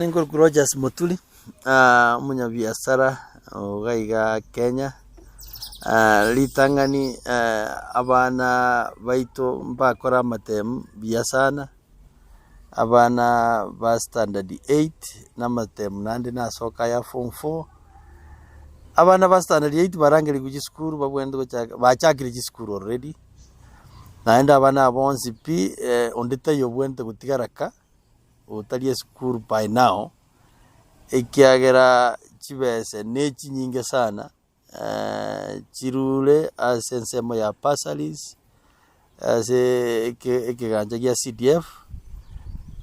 Ninkorokwa Rogers Moturi, omonyabiasara iga iga Kenya, ritang'ani abana baito mbakore amatemu buya sana, abana ba standard eight na amatemu naende nasoka aya form four, abana ba standard eight barangerigwe chisukuru babwenerete gochaka bachakire chisukuru already, naende abana aba bonsi pi onde taiyo obwenerete gotigara ka. otari esukuru by now, ekiagera chibese ne chinyinge sana chirure ase ensemo ya bursaries, ase eke ekegancha gia CDF,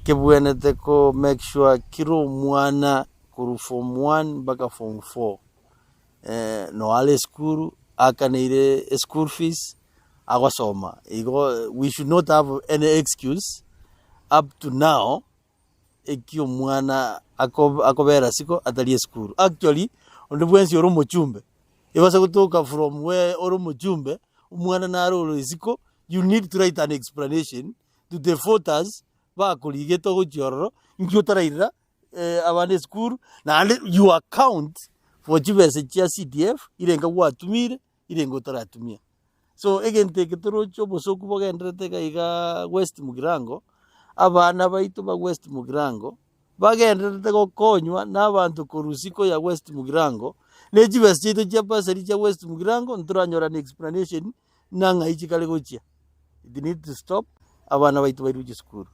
kebwenerete ko make sure kera omwana korwa form one mpaka form four noare esukuru akaneire eschool fees. agosoma igo we should not have any excuse up to now eki omwana ako akobera isiko atari esukuru. Actually onde bwensi ore omochumbe ebase gotoka from where ore omochumbe omwana nare ore isiko you need to write an explanation to the voters bakorigete ogochia ororo inki otarairera abande esukuru naende you account for chibesa chia CDF irenga gwatumire irenge otaratumia. So egento eke toroche obosoku bogendererete iga igaa West Mugirango, abana baito ba West Mugirango, bagendererete gokonywa na abanto korwa isiko ya West Mugirango, ne chibesa chiaito chia bursary chia West Mugirango ntoranyora an explanation na ng'ai chikare gochia. It need to stop, abana baito bairwe chisukuru.